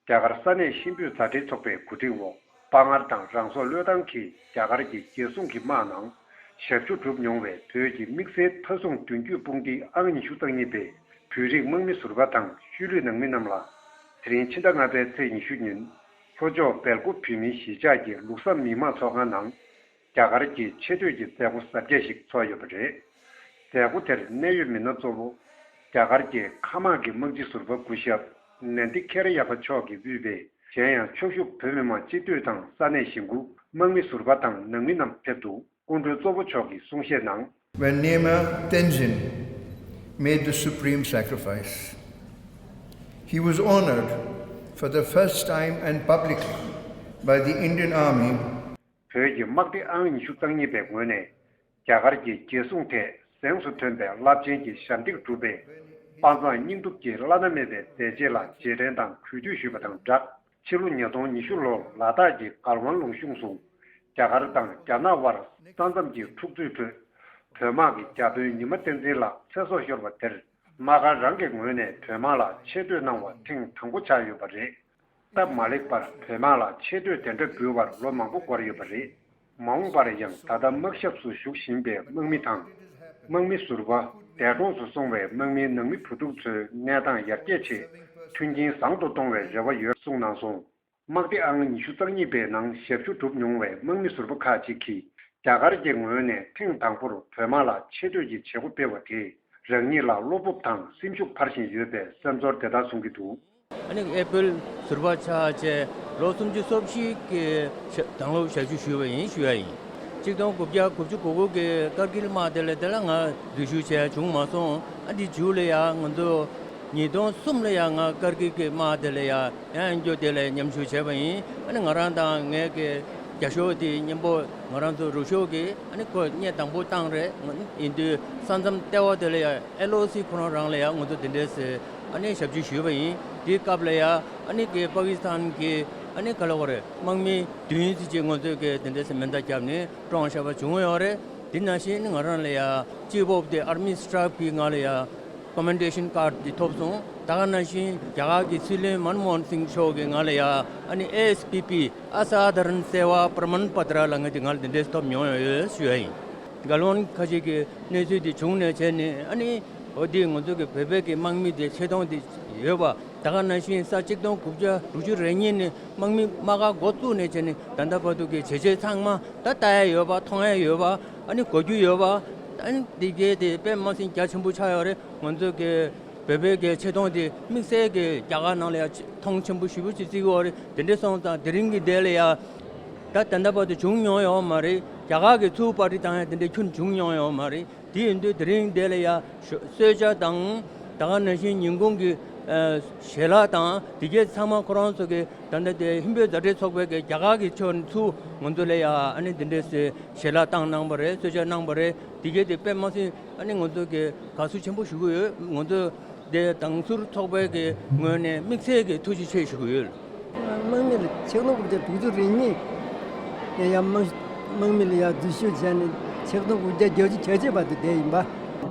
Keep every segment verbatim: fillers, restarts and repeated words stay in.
རྒྱ་གར་ས་གནས་ཤིན་པོའི་མཛའ་འབྲེལ་ཚོགས་པའི་གོ་སྒྲིག་འོག་དཔའ་ངར་དང་རང་སྲོག་བློས་བཏང་གིས་རྒྱ་གར་གྱི་རྒྱལ་སྲུང་གི་དམག་ནང་ཞབས་ཞུ་བསྒྲུབས་མྱོང་བའི་བོད་ཀྱི་དམིགས་བསལ་མཐའ་སྲུང་མདུན་སྐྱོད་དཔུང་སྡེའི་ཨང་ཉི་ཤུ་རྩ་གཉིས་པའི་བོད་རིགས་དམག་མི་ཟུར་པ་དང་ཤུལ་ལུས་ནང་མི་རྣམས་ལ། དེ་རིང་ཕྱི་ཟླ་ལྔ་པའི་ཚེས་ཉི་ཤུ་ཉིན་ལྷོ་ཕྱོགས་སྦེལ་ཀོབ་བོད་མིའི་གཞིས་ཆགས་ཀྱི་ལུགས་བཟང་མི་དམངས་ཚོགས་ཁང་ནང་རྒྱ་གར་གྱི་ཆེ་བསྟོད་ཀྱི་མཛད་སྒོ་གཟབ་རྒྱས་ཤིག་ཚོགས་ཡོད་པ་རེད། མཛད་སྒོ་དེར་གནད་ཡོད་མི་སྣ་གཙོ་བོ་རྒྱ་གར་གྱི་མཁའ་དམག་གི་དམག་སྤྱི་ཟུར་པ་སྐུ་ཞབས་ནན་ཏི་ཁེ་ར་ཡ་པ་མཆོག་གིས་དབུས་པའི་གཞན་ཡང་ཕྱོགས་བཞུགས་བོད་མི་མང་སྤྱི་འཐུས་དང་ས་གནས་གཞིས་འགོ་དམག་མི་ཟུར་པ་དང་ནང་མི་རྣམས་ཕེབས་འདུག་སྐུ་མགྲོན་གཙོ་བོ་མཆོག་གིས་གསུང་བཤད་ནང་། When Nema Tenzin made the supreme sacrifice, he was honored for the first time and publicly by the Indian Army. བོད་ཀྱི་དམག་སྡེ་ཨང་ཉི་ཤུ་རྩ་གཉིས་པའི་ངོས་ནས་རྒྱ་གར་གྱི་རྒྱལ་སྲུང་ཐད་གཟེངས་སུ་ཐོན་པའི་རླབས་ཆེན་གྱི་ཞབས་འདེགས་བསྒྲུབས་པའི་དཔའ་མཛངས་སྙིང་སྟོབས་ཀྱི་བླ་ན་མེད་པའི་མཛད་རྗེས་ལ་རྗེས་དྲན་དང་གུས་འདུད་ཞུས་པ་དང་སྦྲགས། ཕྱི་ལོ་ཉིས་སྟོང་ཉི་ཤུ་ལོར་ལ་དྭགས་ཀྱི་གལ་ཝན་ལུང་གཤོངས་སུ་རྒྱ་གར་དང་རྒྱ་ནག་དབར་ས་མཚམས་ཀྱི་འཁྲུག་རྩོད་ཁྲོད་བོད་དམག་གིས་བརྒྱ་དཔོན་ཉི་མ་བསྟན་འཛིན་ལགས་ཚེ་སྲོག་ཤོར་བ་དེར་དམག་སྒར་རང་གི་ངོས་ནས་བོད་དམག་ལ་ཆེ་བསྟོད་གནང་བ་ཐེངས་དང་པོ་ཆགས་ཡོད་པ་རེད། སྟབས་མ་ལེགས་པར་བོད་དམག་ལ་ཆེ་བསྟོད་དེ་འདྲ་འབུལ་བར་ལོ་མང་པོ་འགོར་ཡོད་པ་རེད། མ་འོངས་པར་ཡང་ད་ལྟ་དམག་ཞབས་སུ་བཞུགས་བཞིན་པའི་དམག་མི་དང་། དམག་མི་ཟུར་པ། འདས་གྲོངས་སུ་སོང་བའི་དམག་མིའི་ནང་མི་བུ་ཕྲུག་ཚོའི་གནས་སྟངས་ཡར་རྒྱས་ཆེད་མཐུན་རྐྱེན་བཟང་དུ་གཏོང་བའི་རེ་བ་ཡོད་གསུངས་གནང་སོང་། དམག་སྡེ་ཨང་ཉི་ཤུ་རྩ་གཉིས་པའི་ནང་ཞབས་ཞུ་བསྒྲུབས་མྱོང་བའི་དམག་མི་ཟུར་པ་ཁག་ཅིག་གིས་རྒྱ་གར་གྱི་ངོས་ནས་ཐེངས་དང་པོར་བོད་དམག་ལ་ཆེ་བསྟོད་ཀྱི་བྱེད་སྒོ་སྤེལ་བ་དེས་རང་ཉིད་ལ་བློ་སྤོབས་དང་སེམས་ཤུགས་འཕར་བཞིན་ཡོད་པའི་སེམས་ཚོར་དེ་ལྟར་གསུང་གི་འདུག་ཨ་ནི་ཨེ་པེལ་ཟུར་པ་ཆགས་བྱས་ལོ་སུམ་ཅུ་སོ་བཞི་གི་ཞབས་དང་ལོ་ཞབས་ཞུ་ཞུས་པ་ཡིན་ཞུ་ཡ་ཡིན། གཅིག་སྟོང་དགུ་བརྒྱ་དགུ་བཅུ་གོ་དགུ་གི་ཀར་གིལ་དམག་དེ་ལ་དེ་ལ་ང་འཛུལ་ཞུགས་བྱས་བྱུང་མ་སོང་། ཨ་འདི་མཇུག་ལ་ཡ་ང་ཚོ་ཉིས་སྟོང་གསུམ་ལ་ཡ་ང་ཀར་གིལ་གི་དམག་དེ་ལ་ཡ་ཡང་ཡང་བསྐྱར་དེ་ལ་མཉམ་ཞུགས་བྱས་པ་ཡིན། ཨ་ནི་ང་རང་དང་ངའི་གི་རྒྱ་ཤོག་དེ་མཉམ་པོ་ང་རང་ཚོ་རུ་ཤོག་གི་ཨ་ནི་ཁོ་སྙན་དང་པོ་བཏང་རེད། ང་ཡིན་དུས་ས་མཚམས་ལྟེ་བ་དེ་ལ་ཡ་ཨེལ་ཨོ་སི་ཁོ་རང་རང་ལ་ཡ་ང་ཚོ་དེ་འདྲས་སེ་ཨ་ནི་ཞབས་ཞུ་ཞུས་པ་ཡིན། དེའི་སྐབས་ལ་ཡ་ཨ་ནི་གི་པ་ཀི་སི་ཐན་གི་ཨ་ནི་ག་ལ་བ་རེད་དམག་མི་བདུན་ཙམ་ཅིག་ང་ཚོས་གི་དེ་འདྲས་སེ་མེ་མདའ་བརྒྱབ་ནས་བཀྲོངས་བཞག་པ་བྱུང་ཡོད་རེད། དེ་ནང་བཞིན་ང་རང་ལ་ཡ་སྤྱི་བོབ་དེ་ཨར་མི་སི་ཊེཕ་གི་ང་ལ་ཡ་ཀོ་མེན་ཌེ་ཤན་ཀར་དེ་ཐོབ་སོང་། ད་ག་ནང་བཞིན་རྒྱ་གར་གྱི་སྲིད་བློན་མན་མོ་ཧན་སིང་མཆོག་གིས་ང་ལ་ཡ་ཨ་ནི་ཨེ་ཨེས་པི་པི་ཨ་ས་དྷ་རན་སེ་ཝ་པྲ་མན་པ་ཏྲ་ལབ་མཁན་དེ་ང་ལ་དེ་འདྲས་ཐོབ་མྱོང་ཡོད་ཞུ་ཡ་ཡིན། གལ་ཝན་ཁ་ཤས་ཀྱི་གནས་ཚུལ་དེ་བྱུང་ནས་བྱས་ནས་ཨ་ནི་འོ་དེ་ང་ཚོ་གི་བོད་པའི་གི་དམག་མི་དེ་ཆེ་མཐོང་དེ་ཡོད་པ། ད་ག་ནང་བཞིན་ས་གཅིག་སྟོང་དགུ་བརྒྱ་དྲུག་ཅུ་རེ་གཉིས་ནས་དམག་མི་དམག་སྒར་འགོ་བཙུགས་ནས་བྱས་ནས་ད་ལྟ་བར་དུ་གི་བྱས་རྗེས་ཚང་མ་ད་ལྟ་ཡ་ཡོད་པ་མཐོང་ཡ་ཡོད་པ་ཨ་ནི་གོ་རྒྱུ་ཡོད་པ་ཨ་ནི་དེ་གས་དེ་དཔེ་མ་སྲིད་རྒྱ་ཆེན་པོ་ཆགས་ཡོད་རེད། ང་ཚོ་གི་བོད་པའི་གི་ཆེ་མཐོང་དེ་དམིགས་བསལ་གི་རྒྱ་གར་ནང་ལ་ཡ་མཐོང་ཆེན་པོ་ཞེ་པོ་ཅིག་བརྩི་གི་ཡོད་རེད། དེ་འདྲ་སོང་ཙང་དེ་རིང་གི་འདི་ལ་ཡ་ད་ད་ལྟ་བར་དུ་བྱུང་མྱོང་ཡོད་མ་རེད། རྒྱ་གར་གི་ཚུར་པར་ཊི་བཏང་ཡ་དེ་འདྲ་ཁྱོན་བྱུང་མྱོང་ཡོད་མ་རེད། དེ་ཡིན་དུས་དེ་རིང་འདི་ལ་ཡ་གསོལ་ཇ་དང་ད་ག་ནང་བཞིན་ཉིན་གུང་གི་ཞལ་ལག་དང་དེ་གས་ཚང་མ་ཁོ་རང་ཚོ་གི་ད་ལྟ་དེ་ཧིན་བོད་མཛའ་འབྲེལ་ཚོགས་པའི་གི་རྒྱ་གར་གི་ཕྱོགས་ནས་ཚུར་ང་ཚོ་ལ་ཡ་ཨ་ནི་དེ་འདྲས་སེ་ཞལ་ལག་བཏང་གནང་པ་རེད། གསོལ་ཇ་གནང་པ་རེད། དེ་གས་དེ་དཔེ་མ་སྲིད་ཨ་ནི་ང་ཚོ་གི་དགའ་བསུ་ཆེན་པོ་ཞུ་གི་ཡོད། ང་ཚོ་དེ་དང་ཚུར་ཚོགས་པའི་གི་ངོས་ནས་དམིགས་བསལ་གི་ཐུགས་རྗེ་ཆེ་ཞུ་གི་ཡོད། དམག་མི་ལ་ཆིག་སྟོང་དགུ་བརྒྱ་དྲུག་ཅུ་རེ་གཉིས་ཡང་དམག་དམག་མི་ལ་ཡང་འཛུལ་ཞུགས་བྱས་ནས་ཆིག་སྟོང་དགུ་བརྒྱ་བརྒྱད་ཅུ་གྱ་གཅིག་བར་དུ་བསྡད་ཡིན་པ།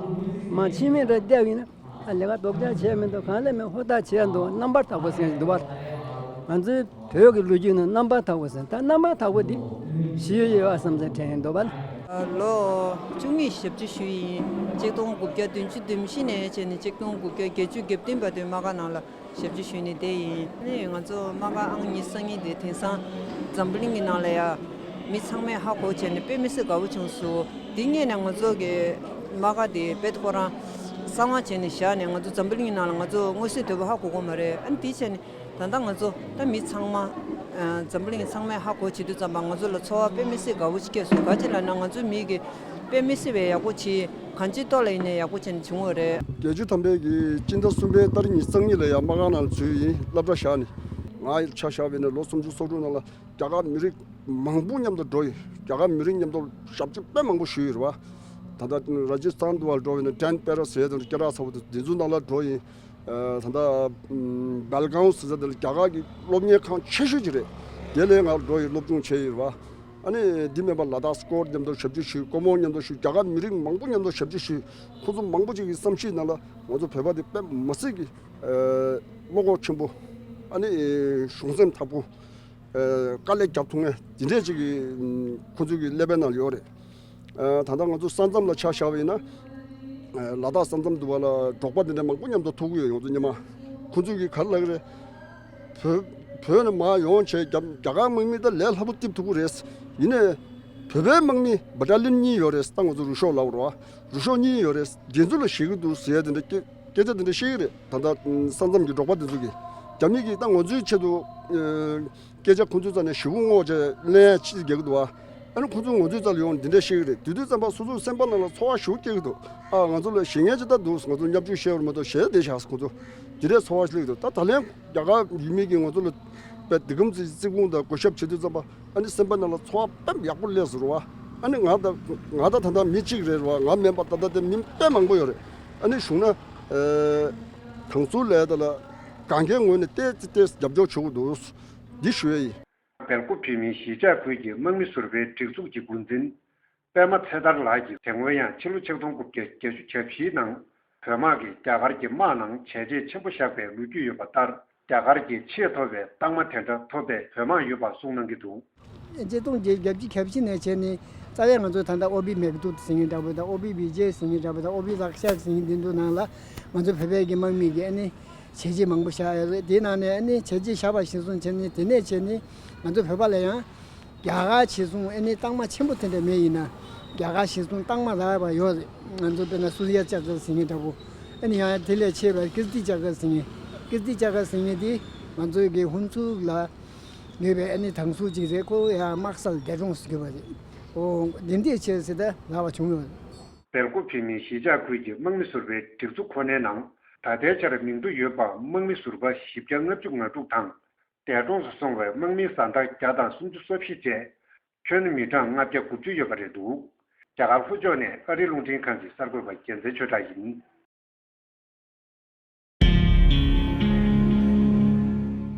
མ་ཕྱི་མི་འདྲ་བལྟས་ཡིན་ན་ལས་ཀ་རྡོག་རྩ་བྱས་མི་འདུག་གང་ལས་མི་ཧུར་ཐག་བྱས་འདུག་རྣམ་པར་དག་པོ་ཟེར་འདུག་བ། ང་ཚོའི་བོད་ཀྱི་ལོ་རྒྱུས་ནང་རྣམ་པར་དག་པོ་ཟེར་ད་རྣམ་པར་དག་པོ་འདི་ཞུ་ཡི་ཡོད་བསམ་ཟེར་དྲན་འདུག་བ། ལོ་བཅུ་གཉིས་ཞབས་ཕྱི་ཞུས་ཡིན། ཆིག་སྟོང་དགུ་བརྒྱ་བདུན་ཅུ་དོན་བཞི་ནས་བྱས་ནས་ཆིག་སྟོང་དགུ་བརྒྱ་བརྒྱད་ཅུ་གྱ་བདུན་བར་དུ་དམག་སྒར་ནང་ལ་ཞབས་ཕྱི་ཞུས་ནས་བསྡད་ཡིན། ནས་ང་ཚོ་དམག་སྒར་ཨང་ཉི་ཤུ་རྩ་གཉིས་དེ་དེང་སང་འཛམ་བུ་གླིང་གི་ནང་ལ་ཡ་མི་ཚང་མས་ཧ་གོ་བྱས་ནས་དཔེ་མི་སྲིད་དགའ་བོ་བྱུང་སོང་། དེ་སྔོན་ནས་ང་ཚོ་གི་དམག་སྒར་དེ་དཔེ་ཁོ་རང་གསང་བ་བྱས་ནས་བཞག་ནས་ང་ཚོ་འཛམ་བུ་གླིང་གི་ནང་ལ་ང་ཚོ་མངོན་གསལ་དོད་པོ་ཧ་གོ་གི་མ་རེད། ཨ་ནི་དེ་བྱས་ནས་ད་ལྟ་ང་ཚོ་ད་མི་ཚང་མ་འཛམ་བུ་གླིང་ཚང་མས་ཧ་གོ་བྱེད་དུས་ཙམ་པ་ང་ཚོ་ལ་ཚོར་བ་དཔེ་མི་སྲིད་དགའ་བོ་ཞིག་སྐྱེས་སོང་། ག་ཅི་ལབ་ན་ང་ཚོ་མི་གི་དཔེ་མི་སྲིད་པའི་ཡག་པོ་བྱེད་གང་ཅིའི་ཐོག་ལ་ཡིན་ནའི་ཡག་པོ་བྱས་ནས་བྱུང་བ་རེད། བརྒྱད་ཅུ་ཐམ་པའི་གི་སྤྱི་ཟླ་གསུམ་པའི་ཏ་རིག་ཉི་ཤུ་རྩ་གཉིས་ལ་ཡང་དམག་སྒར་ནང་ལ་འཛུལ་ཡིན། སློབ་གྲྭ་བཞག་ནས་ང་ཡི་ཆ་བཞག་པ་ཡིན་ན་ལོ་སུམ་ཅུ་སོ་དྲུག་ནང་ལ་རྒྱ་གར་མི་རིགས་མང་པོ་མཉམ་དུ་འགྲོ་ཡིན། རྒྱ་གར་མི་རིགས་མཉམ་དུ་ཞབས་ཕྱི་དཔེ་མང་པོ་ཞུས་ཡོད་རེད་བ། ད་ལྟ་ར་ཇི་སི་ཐན་དུ་བ་འགྲོ་བ་ཡིན་ན་ཌན་པེ་ར་ཟེར་དང་སྐད་གྲགས་ཚ་བོ་དེ་འདི་ཚོ་ནང་ལ་འགྲོ་ཡིན། ད་ལྟ་སྦེལ་གོང་ཟེར་ས་དེ་ལ་རྒྱ་གར་གྱི་སློབ་གཉེར་ཁང་ཆེ་ཤོས་ཅིག་རེད། དེ་ལས་ང་འགྲོ་ཡི་སློབ་སྦྱོང་བྱས་ཡོད་རེད་བ། ཨ་ནི་འདི་མིན་པ་ལ་དྭགས་སྐོར་མཉམ་དུ་ཞབས་ཕྱི་ཞུས། ཀོ་མོང་མཉམ་དུ་ཞུས། རྒྱ་གར་མི་རིགས་མང་པོ་མཉམ་དུ་ཞབས་ཕྱི་ཞུས། ཁོ་ཚོ་མང་པོ་ཅིག་གི་བསམ་ཤེས་ནང་ལ་ང་ཚོ་བོད་པ་དེ་དཔེ་མ་སྲིད་ཀྱི་བློ་ཁོག་ཆེན་པོ། ཨ་ནི་གཞུང་སེམས་ཐག་པོ། དཀའ་ལས་རྒྱབ་ཐུབ་མཁན་དེ་འདྲས་ཅིག་གི་ཁོང་ཚོ་གི་ཀླད་པའི་ནང་ལ་ཡོད་རེད། ད་ལྟ་ང་ཚོ་ས་མཚམས་ལ་ཆ་བཞག་པ་ཡིན་ན། ལ་དྭགས་ས་མཚམས་འདུག་པ་ལ་འབྲོག་པ་དེ་འདྲ་མང་པོ་མཉམ་དུ་ཐུག་གི་ཡོད། ང་ཚོ་ཉི་མ་ཁོང་ཚོ་གི་ག་རེ་ལབ་ཀྱི་རེད། བོད་བོད་ནས་མར་ཡོང་བྱས་རྒྱ་རྒྱ་གར་དམག་མི་ད་ལས་སླ་པོ་རྩིབ་ཐུབ་ཀྱི་རེད། ཡིན་ནའི་བོད་པའི་དམག་མི་བ་ཏཱ་ལིན་གཉིས་ཡོད་རེད། ད་ང་ཚོ་རུ་ཤོག་ལབ་རོགས། རུ་ཤོག་གཉིས་ཡོད་རེད། དེ་ཚོ་ལ་ཞེད་ཀྱི་འདུག་ཟེར་དེ་འདྲ་སྐད་སྐད་ཆ་དེ་འདྲ་བཤད་ཀྱི་རེད། ད་ལྟ་ས་མཚམས་ཀྱི་འབྲོག་པ་དེ་ཚོ་གིས། རྒྱ་མི་གིས་ད་ང་ཚོའི་ཆེད་དུ་སྐད་ཆ་ཁོང་ཚོའི་རྩ་ནས་ཞེ་པོ་བསྔོགས་བྱས་ལན་ཡང་ཅི་རྒྱག་གི་འདུག་བ། ཨ་ནི་ཁོང་ཚོ་ང་ཚོའི་རྩ་ལ་ཡོང་འདི་འདྲ་བཤད་ཀྱི་རེད། དེ་དུས་ཙམ་པ་སོ་སོའི་སེམས་པ་ནང་ལ་ཚོར་བ་ཞེ་པོ་སྐྱེ་གི་འདུག་ཨ། ང་ཚོ་ལ་ཞེད་མཁན་ཅིག་ད་འདུག་ང་ཚོ་བརྙས་བཅོས་བཤད་པར་མ་གཏོགས་ཞེད་བསྡད་བཞག་ཁོང་ཚོ། དེ་འདྲའི་ཚོར་བ་ཞིག་སླེབས་ཀྱི་འདུག་ད་ད་ལན་རྒྱ་གར་ཡུལ་མི་གིས་ང་ཚོ་ལ་དཔེ་འདི་གམ་ཚིག་རྩིས་ཁུངས་དང་བཀོད་ཁྱབ་བྱེད་དུས་ཙམ་པ། ཨ་ནི་སེམས་པ་ནང་ལ་ཚོར་བ་དཔེ་ཡག་པོ་སླེབས་སོང་རེད་བ། ཨ་ནི་ང་ད་ང་ད་ད་ལྟ་མི་གཅིག་རེད་བ། ང་མིན་པ་ད་ལྟ་དེ་མི་དཔེ་མང་པོ་ཡོད་རེད། ཨ་ནི་གཞུང་ན་དང་ཚུར་ལས་ད་ལ་གང་གའི་ངོས་ནས་ཏོག་ཙམ་ཏོག་ཙམ་རྒྱབ་སྐྱོར་བྱེད་དགོས་འདུག་འདི་ཞུ་ཡ་ཡིན། སྦེལ་ཀོབ་བོད་མིའི་གཞིས་ཆགས་ཁུལ་གྱི་དམག་མི་ཟུར་པའི་སྒྲིག་འཛུགས་ཀྱི་འགོ་འཛིན་པད་མ་ཚེ་ཐར་ལགས་ཀྱིས་དེ་སྔོན་ཡང་ཕྱི་ལོ་ཆིག་སྟོང་དགུ་བརྒྱ་བརྒྱད་ཅུ་གྱ་བཞིའི་ནང་བོད་དམག་གིས་རྒྱ་གར་གྱི་དམག་ནང་བྱས་རྗེས་ཆེན་པོ་བཞག་པའི་ལོ་རྒྱུས་ཡོད་པ་ལྟར། རྒྱ་གར་གྱི་ཆེས་མཐོ་བའི་རྟགས་མ་དེ་འདྲ་ཐོབ་པའི་བོད་དམག་ཡོད་པ་གསུངས་གནང་གི་འདུག་ཆིག་སྟོང་བརྒྱད་བརྒྱད་ཅུ་གྱ་བཞི་ནས་བྱས་ནས་རྩ་བའི་ང་ཚོ་ད་ལྟ་ཨོ་པི་མེག་དུད་ཟེར་མཁན་འདྲ་པོ་དང་། ཨོ་པི་བི་ཇེ་ཟེར་མཁན་འདྲ་པོ་དང་། ཨོ་པི་རག་ཤག་ཟེར་མཁན་འདི་ཚོ་ནང་ལ་ང་ཚོ་བོད་པའི་གི་དམག་མི་གི་ཨ་ནི་བྱས་རྗེས་མང་པོ་བཞག་ཡོད་རེད། དེའི་ནང་ནས་ཨ་ནི་བྱས་རྗེས་བཞག་པ་གཞིར་བཟུང་བྱས་ནས། དེ་ནས་བྱས་ནས་ང་ཚོ་བོད་པ་ལ་ཡང་རྒྱ་གར་གཞིར་བཟུང་ཨ་ནི་རྟགས་མ་ཆེན་པོ་དེ་འདྲ་མེད་ཡིན་ན། རྒྱ་གར་གཞིར་བཟུང་རྟགས་མ་རག་པ་ཡོད་རེད། ང་ཚོ་དཔེར་ན་སུ་རི་ཡ་ཅ་ཀར་ཟེར་མཁན་འདྲ་པོ། ཨ་ནི་ཡང་དེ་ལས་ཆེ་བའི་ཀིརྟི་ཅ་ཀར་ཟེར་མཁན། ཀིརྟི་ཅ་ཀར་ཟེར་མཁན་དེ་ང་ཚོའི་གི་ཧུན་སུར་ལ་ཡོད་པའི་ཨ་ནི་དང་སུ་ཅིག་རེད། ཁོ་ཡང་དམག་སར་འདས་གྲོངས་སུ་གྱུར་པ་རེད། ཨོ་འདི་འདྲས་བྱས་ཟེར་ད་ལབ་པ་བྱུང་ཡོད་རེད། སྦེལ་ཀོབ་བོད་མིའི་གཞིས་ཆགས་ཁུལ་གྱི་དམག་མི་ཟུར་པའི་སྒྲིག་འཛུགས་ཁོ་ནའི་ནང་ད་ལྟའི་ཆར་མིང་ཐོ་ཡོད་པ་དམག་མི་ཟུར་པ་བཞི་བརྒྱ་ལྔ་བཅུ་ང་དྲུག་དང་། འདས་གྲོངས་སུ་སོང་བའི་དམག་མིའི་བཟའ་ཟླ་བརྒྱ་དང་སུམ་ཅུ་སོ་བཞི་བཅས། ཁྱོན་མི་གྲངས་ལྔ་བརྒྱ་དགུ་བཅུ་ཡོད་པ་རེད་འདུག་རྒྱ་གར་ལྷོ་ཕྱོགས་ནས་ཨ་རིའི་རླུང་འཕྲིན་ཁང་གི་གསར་འགོད་པ་རྒྱལ་མཚན་ཆོས་གྲགས་ཡིན།